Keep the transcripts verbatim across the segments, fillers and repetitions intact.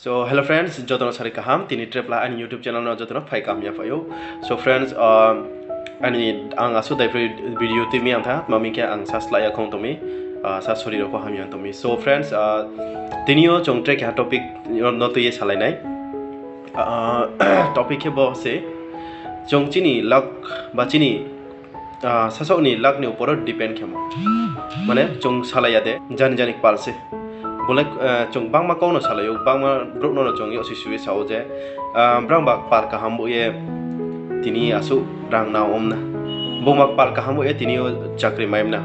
So hello friends, joto no sari kaham, tini trepla aini YouTube channel no joto no phai kaham ya phai ou. So friends, aini ang asuh daiphri video tui mi ang tha, tma hing khe ang sa slái ya khong tong mi, sa sori rao pho hamya tong mi. So friends, tini yo chung tre keha topic no tui ye salai nai. Topic khe bo se, chung chini luck ba chini sasaoh ni luck ni upor wo depend khemo. Mane chung salai ya de, jani jani kpal se. Bo le chung bangma kau no salai ou, bangma brouh no no chung yag sui sui ye sa ou je, brang ba kpal kaham bo ye tini asuh rang na om na. Bungba kpal kaham bo ye tini yo chakri mai mna.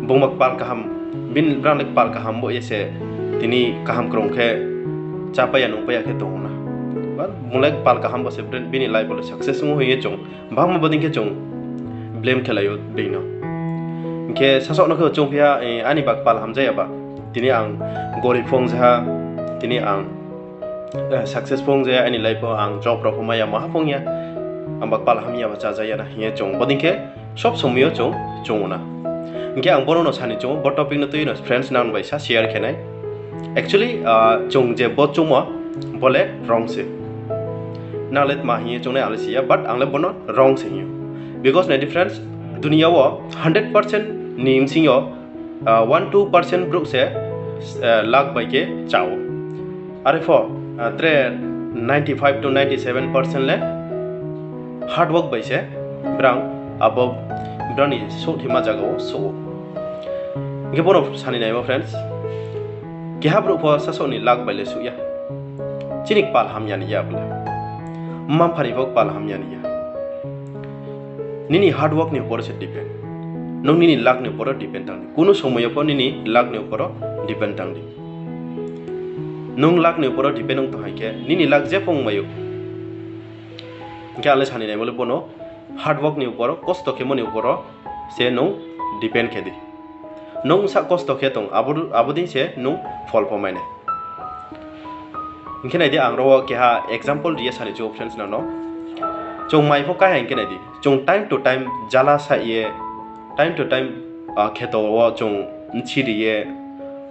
Bungba kpal kaham, bini brang le kpal kaham bo ye se tini kaham krung khe chápai ya nungpai ya khe tong ou na. Ba bung le kpal kaham bo se bini life wo le success ong hing ye chung bangma bodei khe chung blame khe lai ou being no. Hing khe sasaoh no khe choungphi ha, ani ba kpal hamja ya ba. Tini ang gorib phung ja ha, tini ang success phung ja ya, aini life wo ang job rao pho mai ya, maha phung ya, ang ba kpal hamya ba chája ya na hing ye chung bodei khe sob somoi yo chung chung ou na. Hing khe ang bono no sani chung ou, bo topic no tui no friends nang bai sa share khe nai. Actually, chung je bo chungmo, bo le wrong se. Nang le tma hing ye chung nai ang le si ya, but ang le bono wrong se hing ou. Because nai di friends, dunia wo hundred percent ni bsing yo one two percent brouh se luck bai khe chá ou. Are pho tre ninety five to ninety seven percent le hard work bai se brang abo brang ni souhthima zaga wo souh ou. Hing khe bono sani naimo friends, keha brouh pho sasaoh ni luck bai le souh ya. Chini kpal hamya ni ya bo le. Mma mpha ni pho kpal hamya ni ya. Nini hard work ni upor wo se depend. Nung nini luck ni upor wo depend tang di. Kunu somoi yo pho nini luck ni upor wo depend tang di. Nung luck ni upor wo depend ong tong hai khe, nini luck je phung mai ou. Hing khe ang le sani naimo le bono hard work ni upor wo, kosto khemo ni upor wo se nung depend khe di. Nung sa kosto khe tong, abo dei se nung phol pho mai nai. Hing khe nai di, ang ro wo keha example ri ye sani chung ou friends nang no. Chung mai pho kái ha hing khe nai di, chung time to time jala sa ye, time to time kheto wo chung mthi ri ye,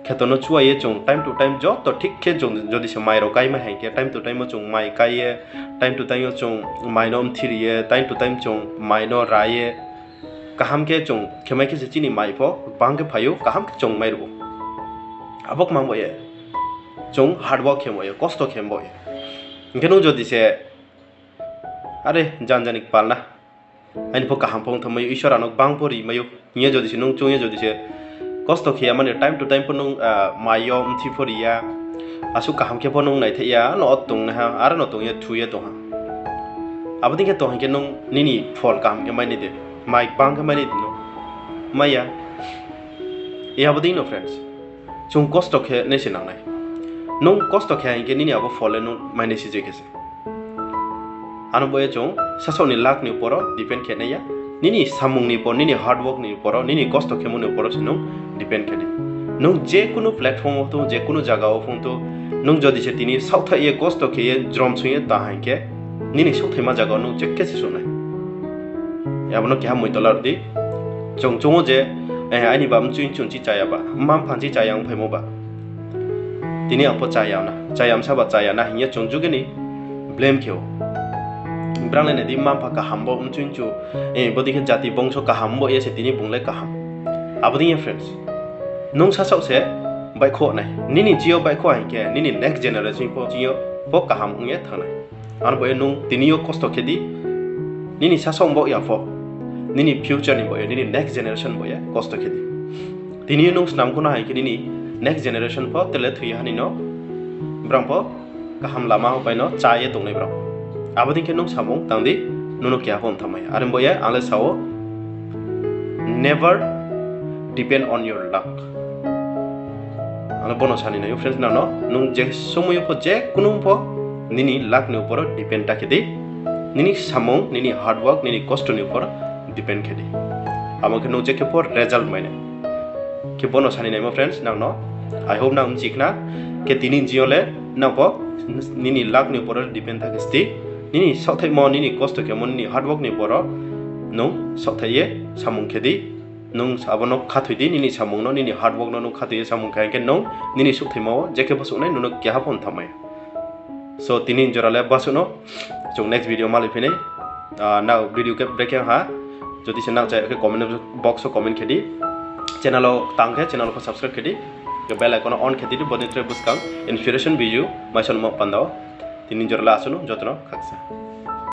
kheto no chua ye chung time to time joto thik khe chung jodi se mai rao káimai ha hing khe time to time wo chung mai kái ye, time to time wo chung mai no mthi ri ye, time to time chung mai no ra ye, kaham khe chung khe mai khe se chini mai pho bang khe phai ou, kaham khe chung mai ruh ou. Abo kma bo ye, chung hard work khe bo ye, kosto khe bo ye. Hing khe nung jodi se, are janja ni kpal na, aini pho kaham pho ong thanngmai ou, Isor ano gbang pho ri mai ou hing ye jodi se nung choung ye jodi se kosto khe ya mani time to time pho nung mai yo mthi pho ri ya, asuh kaham khe pho nung naithai ya, ano o tongnaiha, aro no tong ye thu ye tong ha. Abo dei khe tong hing khe nung nini phol kaham khe mai nai de, mai gbang khe mai nai de no? Mai ya. Abo dei no friends, chung kosto khe nai se nang nai. Nung kosto khe hing khe nini abo phol le nung mai nai se je khe se. Ano bo ye chung sasaoh ni luck ni upor wo depend khe nai ya. Nini samung ni upor, nini hard work ni upor wo, nini kosto khemo ni upor wo se nung depend khe di. Nung je kunu platform wo tong, je kunu zaga wo phung tong, nung jodi se tini saohthaih ye kosto khe ye jrom sung ye ta hing khe, nini saohthaima zaga wo nung je khe se suh nai. Abo no keha moito la ri di. Chung choung ou je, aini ba mchoi mchu chi chaya ba, mma mpha chi chaya ongphaimo ba, tini ang pho chaya na, chaya msa ba chaya na hing ye chung juge ni blame khe ou. Brang le nai di, mma mpha kaham bo mchoi mchu, bodei khe jati bongso kaham bo ye se tini bung le kaham. Abo dei ye friends, nung sasaoh se baihkhouh nai. Nini chi yo baihkhouh hing khe nini next generation pho chi yo pho kaham ong ye thanng nai. Ano bo ye nung tini yo kosto khe di, nini sasaoh bo ya pho, nini future ni bo ye, nini next generation bo ye kosto khe di. Tini yo nung snam kho na hing khe nini next generation pho tele thoi ha ni no, brang pho kaham lama wo pai no chá ye tongnai brao. Abo dei khe nung samung tang di, nung no keha pho ong thanngmai ya. Are bo ye ang le sa ou, never depend on your luck. Ang le bono sani nai ou friends nang no, nung je somoi yo pho je kunu pho nini luck ni upor wo depend ta khe di, nini samung, nini hard work, nini kosto ni upor wo depend khe di. Abo khe nung je khe pho result mai nai. Khe bono sani naimo friends nang no, I hope nang mchi khna, khe tini jing yo le nang pho nini luck ni upor wo depend ta khe sti, nini saohthaihmo, nini kosto khemo, nini hard work ni upor wo nung saohthaih ye samung khe di. Nung abo no khathoi di, nini samung no, nini hard work no nung khathoi ye samung khe, hing khe nung nini suhthaima wo je khe bo suh nai, nung no keha pho nthamai. So, tini jora le basuh no, chung next video malai phi nai. Nrao video khe brekhe ha, jodi se nang chaya khe comment box wo comment khe di. Channel wo tang khe channel wo pho subscribe khe di. Bell icon no on khe di, bodei tre buskang inspiration video maiso nungmo panda wo. Tini jora le asuh no, joto no khaksa.